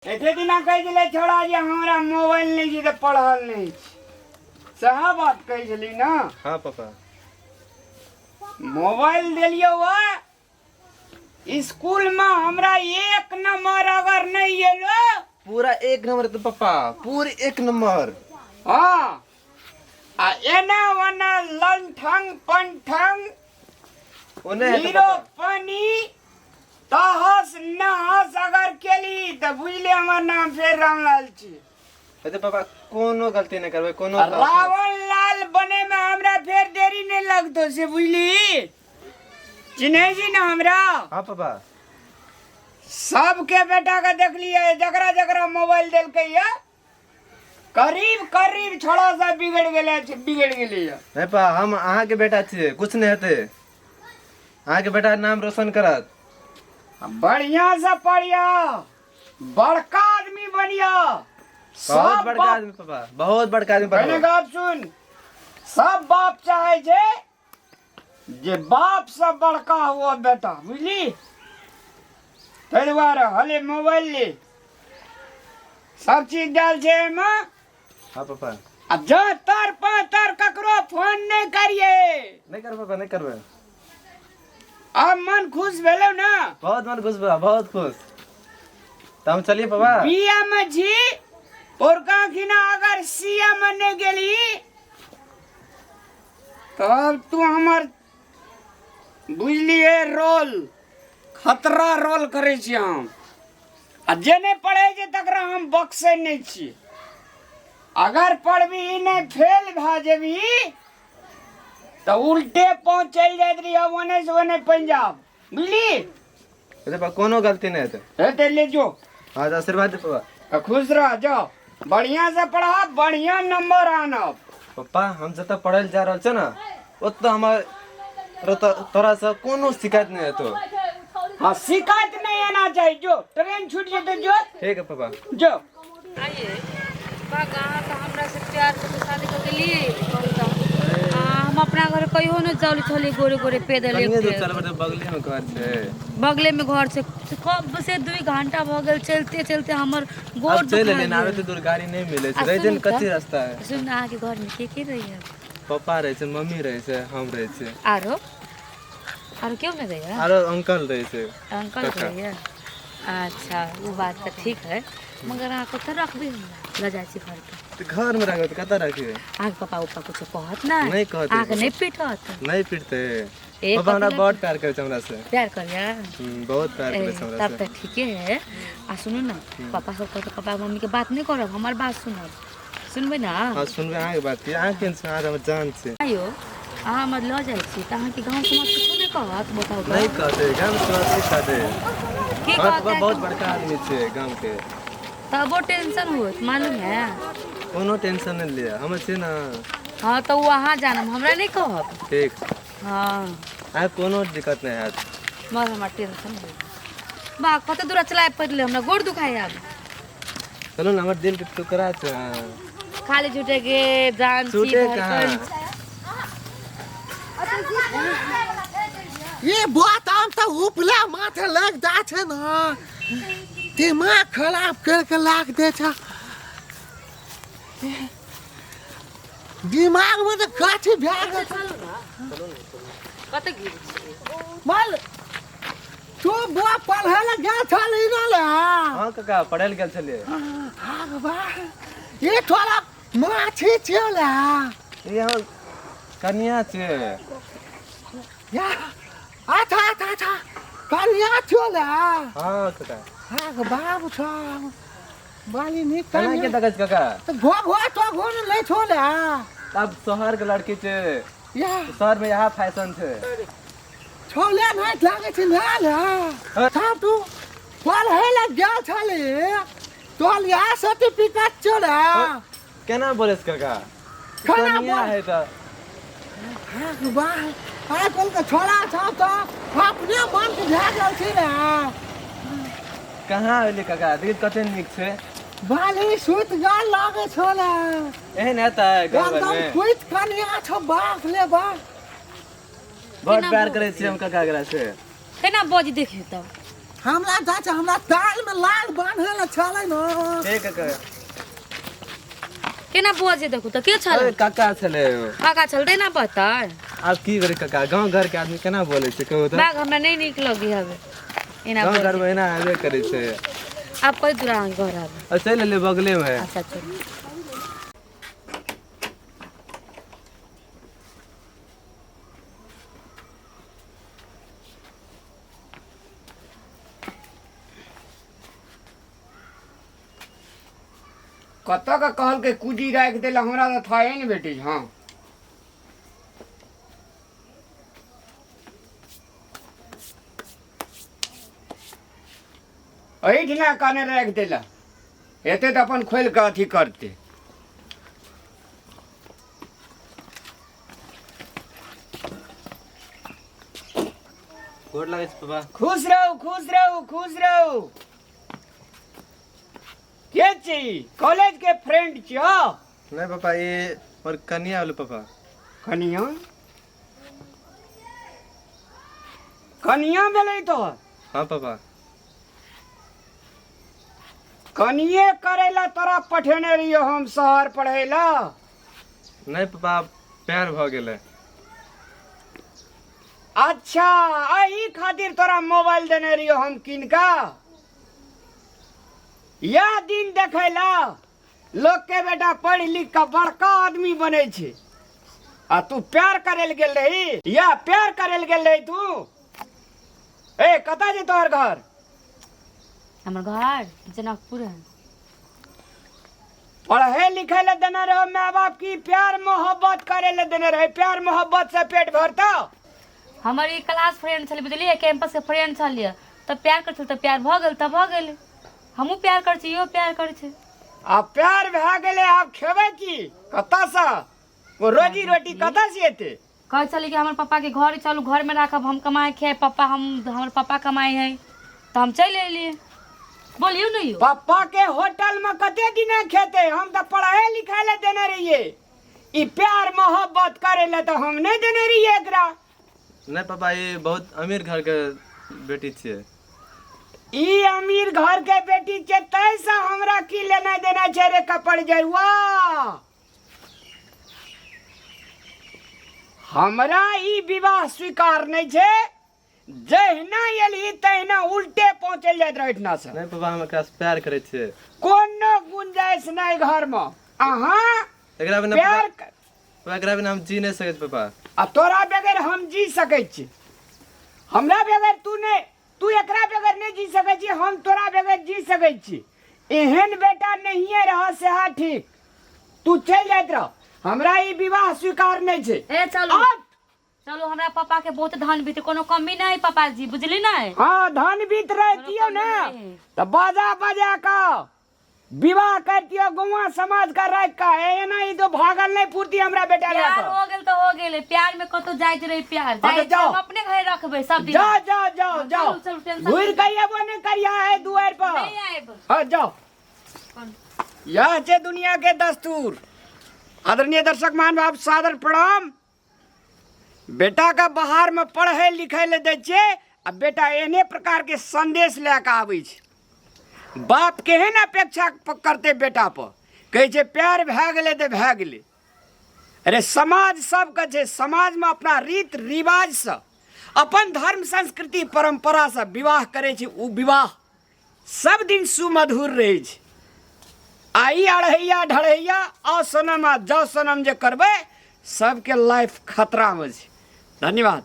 एते दिना कहै छलै छौड़ा जे हमरा मोबाइल नहि छै तऽ पढ़ल नहि छी, सएह बात कहै छली ने? हाँ पापा। मोबाइल देलियौ हँ, स्कूल में हमरा एक नंबर अगर नहीं एलो। पूरा एक नंबर तो पापा, पूरे एक नंबर। हाँ, आ एना ओना लंठंग पंठंग ओने हेतै हीरो पापा। पानी तहस नहस अगर केली तऽ बुझले हमर नाम फेर रामलाल छी। हेतै पापा, कोनो गलती नहि करबै, कोनो गलती नहि। रावण लाल बने में हमरा फेर देरी नहीं लगतो, से बुझली? चिन्है छी ने हमरा? हाँ पापा। सबके बेटा के देखलियै, जकरा जकरा मोबाइल देलकै ये करीब करीब छोड़ा सब बिगड़ गेलै, बिगड़ गेलै। नहीं पा, हम अहाँ के बेटा छियै, कुछ नहीं हेतै, अहाँ के बेटा नाम रोशन करत। बढ़िया से पढ़िया, बड़का आदमी बनिया। बहुत सब बड़का बाप आदमी पापा, बहुत बड़का आदमी पहिने बनबो। गप सुन, सब बाप चाहे छै जे बाप से बड़का हुआ बेटा, बुझली? ताहि दुआरे हले मोबाइल ले, सब चीज डाल छै एहिमे। हाँ पापा। आ जँ तर पातर ककरो फोन नहि करिए। नहीं करबै पापा, नहीं करबै। आब मन खुश भेलौ ने? बहुत मन खुश बा, बहुत खुश। तो हम चलिए पापा। बिया में छी पोरका खिना अगर सिया में नहीं गेली तब तू हमर बुझलिए रोल खतरा रोल करै छी हम। आ जे नहि पढ़ै छै तकरा हम बक्सै नहि छी। अगर पढ़बी नहि, फेल भए जेबी तऽ उल्टे पाँव चलि जाइत रही ओने से ओने पंजाब, बुझली? हेतै पापा, कोनो गलती नहीं हेतै। हेतै, ले जो। हाँ तऽ आशीर्वाद दे पापा। आ खुश रह, जाओ बढ़िया से पढ़ा, बढ़िया नंबर आनब। पप्पा, हम जतऽ पढ़ै लए जा रहल छियै ने ओतऽ हमर तोरा से कोनो शिकायत नहीं हेतौ। हाँ, शिकायत नहीं आना चाहिए। जो ट्रेन छूट जेतै, जो। ठीक है पापा। जो। आइए बागा, तऽ हमरा से प्यार से शादी कऽ के लिए कहू तऽ आ हम अपना घर कहियो न जाउल छली गोरे गोरे पैदल। कनिये दूर एक चलबै तऽ बगले में घर छै। बगले में घर छै से कब से 2 घंटा भऽ गेल चलते चलते हमर गोड़ अब चलि दुखा एलियै ने, आबे गेल। तऽ दूर गाड़ी नहि मिलै आ छै, रहि सुनू ने तऽ कच्ची रास्ता है। सुन, अहाँके घरमे के के रहैया? पप्पा रहै छै, मम्मी रहै छै, हम रहै छियै। आरो आरो केओ नहि रहैया? आरो अंकल रहै छै। अंकल काका। रहैया। अच्छा, ओ बात तऽ ठीक है, मगर अहाँ कतऽ रखबै हमरा? लऽ जाइ छी घर पे? तऽ घरमे रखबै तऽ कतऽ रखबै? अहाँके पापा उपा कुछो कहत ना? नहि कहतै। अहाँके नहि पीटत? नहि पीटतै। ए, पापा हमरा कथी बड़ प्यार करै छै हमरा से। प्यार करिया? बहुत प्यार करै छै हमरा तब से। तऽ ठीके है। आ सुनू ने, पापा सब कहते पापा मम्मी के बात नहि करब, हमर बात सुनब, सुनबै ना? हाँ, सुनबै अहाँके बात। की अहाँ केहन छै? अहाँ तऽ हमर जान छै। आइयो अहाँ हमर लऽ जाइ छी तऽ अहाँके गाँव समाज कुछो नहि कहत? बताउ तऽ। नहि कहतै, गाम समाज की कहतै? की हमर पापा कहतै? बहुत बड़का आदमी छै गामके। तबो टेंशन होत, मालूम है? कोनो टेंशन नहि लिअ, हम छी ने। हाँ, तऽ ओ अहाँ जानब, हमरा नहि कहब। ठीक। हाँ। अहाँ कोनो दिक्कत नहि हैत। मगर हमरा टेंशन हो बा, कते दूर चलाए पड़ले, हमरा गोड़ दुखाए आब। चलू ने, हमर दिल के टुकड़ा छै अहाँ। खाली झूठे के जान छी। झूठे धड़कन कहाँ? छी। ये बात आम तऽ उपला माथे लग जा छै ने, दिमाग खराब करके लाग दे छै। दिमाग में तऽ कथी भए गेल छै? कतऽ गिर छी? माल तू बुआ पढ़े लए गेल छल ई ना? हाँ काका, पढ़ै लए गेल छलियै। हाँ बा, ये थोड़ा माछी छियो ला। ई हमर कनिया छै। या, अच्छा अच्छा अच्छा, कनिया छियो ला? हाँ काका। हाँ बाबू छ बाली नीक। केना के कनिया देखै छै काका? तऽ घो घो तो घो ने नहि छो ला। तब शहर के लड़की छै। या। शहर में इएह फैशन छै। छोले नहि लागै छै ना ला। साहब, तू पढ़े लए गेल छली, तोहर इएह सर्टिफिकेट छौ रे? केना बोलै छै काका? केना कनिया बोल- है तऽ। हाँ वाह, आइ काल्हिके छोड़ा सब तऽ अपने मनके भए गेल छै ने। कहाँ एलै काका? देखी कते नीक छै। बाली सुति गेल लागै छौ ने। एहन हेतै गाँव एकदम घरमे? सुति कनिया छौ, बाप रे बाप। बड़ केना प्यार बोल- करै छियै हम काका एकरा से। केना बज देखियौ तब। हमरा जाइ छै हमरा दाल में लाल बान्हे ला छलै न। ए काका। केना बजे देखू तऽ के छल? अरे काका छलै ओ। काका छल ते ना बतै। आब की करी काका, गाँव घर के आदमी केना बोलै छै कहू तऽ? बाग हमरा नहि नीक लगी हवे एना। गाँव घर बजे में एना हेबे करै छै। आब कई दूर अहाँके घर आबे? आ चलि एलियै, बगले में है। अच्छा चलू। कतऽ के कहलकै कुजी राखि देला, हमरा तऽ थाहे ने भेटै छै। हँ एहिठिना कहने राखि देला, हेतै तऽ अपन खोलि कऽ अथी करतै। गोर लागै छै पापा। खुश रहू, खुश रहू, खुश रहू। के छी? कॉलेज के फ्रेंड छियो? नहि पापा, ई हमर कनिया होलै पापा। कनिया? कनिया भेलै तोहर? हाँ पापा। कनिये करै ला तोरा पठेने रहियो हम शहर पढ़ै ला? नहि पापा, प्यार भऽ गेलै। अच्छा, एहि खातिर तोरा मोबाइल देने रहियो हम किनका? यह दिन देखै ला लोक के बेटा पढ़ि लिख कऽ बड़का आदमी बनै छै आ तू प्यार करै लए गेल रही? या प्यार करै लए गेल रही तू? ए, कतऽ छै तोहर घर? हमर घर जनकपुर है। पढ़े लिखे ले देने रहो माय बाप की प्यार मोहब्बत करे ले देने रहे? प्यार मोहब्बत से पेट भरता? हमर ई क्लास फ्रेंड छलै, बुझलियै? कैंपस के फ्रेंड छलियै तऽ प्यार करै छलै, तऽ प्यार भऽ गेल तऽ भऽ गेलै। हमहूँ प्यार करै छी, इहो प्यार करै छै। आब प्यार भए गेलै, आब खेबै की? कतऽसँ ओ रोजी रोटी कतऽसँ एतै? कहै छलै कि हमर पप्पाके घर चलू, घरमे राखब, हम कमाए खाए पप्पा, हम हमर पप्पा कमाए है, तऽ हम चलि एलियै। बोलियौ ने यौ। पप्पा के होटल में कते दिना खेते? हम तऽ पढ़े लिखे ले देने रहिए, ई प्यार मोहब्बत करे ले तऽ हम नहीं देने रहिए एकरा। नहि पापा, ई बहुत अमीर घर के बेटी छियै। ई अमीर घर के बेटी छै तैसँ हमरा की लेना देना छै रे कपड़ जरुआ? हमरा ई विवाह स्वीकार नहि छै। जहिना एलही तहिना उल्टे पहुँचल जाइत रहै एहिठिना से। नहि पापा, हम एकरा से प्यार करै छियै। कोनो गुंजाइश नहि घरमे अहाँ एकरा बिना प्यार पापा, एकरा बिना हम जी नहि सकै छी पापा। आ तोरा बगैर हम जी सकै छी, हमरा बगैर तू नहि। तू एकरा बगैर नहि जी सकै छी, हम तोरा बगैर जी सकै छी। एहन बेटा नहिए रह सेहा ठीक। तू चलि जाइत रह, हमरा ई विवाह स्वीकार नहि छै। ए चलू। आठ। चलू, हमरा पापा के बहुत धन बीत, कोनो कमी नहीं पापा जी, बुझली नहीं? हाँ, धन बीत रहितियो कोनो ने कमी नहीं। तऽ बाजा बजा कऽ विवाह करतियो, गौवा समाज का राखि कऽ। एना ई तो भागल नहीं फुर्ती हमरा बेटा लए प्यार कऽ। हो गेल तऽ हो गेल, प्यार में कतौ जाइत रही प्यार। हाँ, तऽ जाइत जाओ। हम अपने घरे रखबै सब दिन। जाओ जाओ जाओ। हाँ, जाओ। चलू, चलू, टेंशन घुरि नहीं। कऽ अयबो नहि करिया है दुआरि पर। नहीं आयब। हाँ जाओ। यह छै दुनिया के दस्तूर। आदरणीय दर्शक महानुभाव, सादर प्रणाम। बेटा के बाहर में पढ़े लिखे ले दै छियै आ बेटा एहने प्रकार के संदेश लए कऽ आबै छै। बाप केहन अपेक्षा करतै बेटा पर? कहै छै प्यार भए गेलै तऽ भए गेलै। अरे समाज सबके छै, समाजमे अपना रीत रिवाजसँ, अपन धर्म संस्कृति परम्परासँ विवाह करै छै, ओ विवाह सब दिन सुमधुर रहै छै। आ ई अढ़ैया ढढ़ैया आओ सनम आ जाओ सनम जे करबै, सबके लाइफ खतरामे छै। धन्यवाद।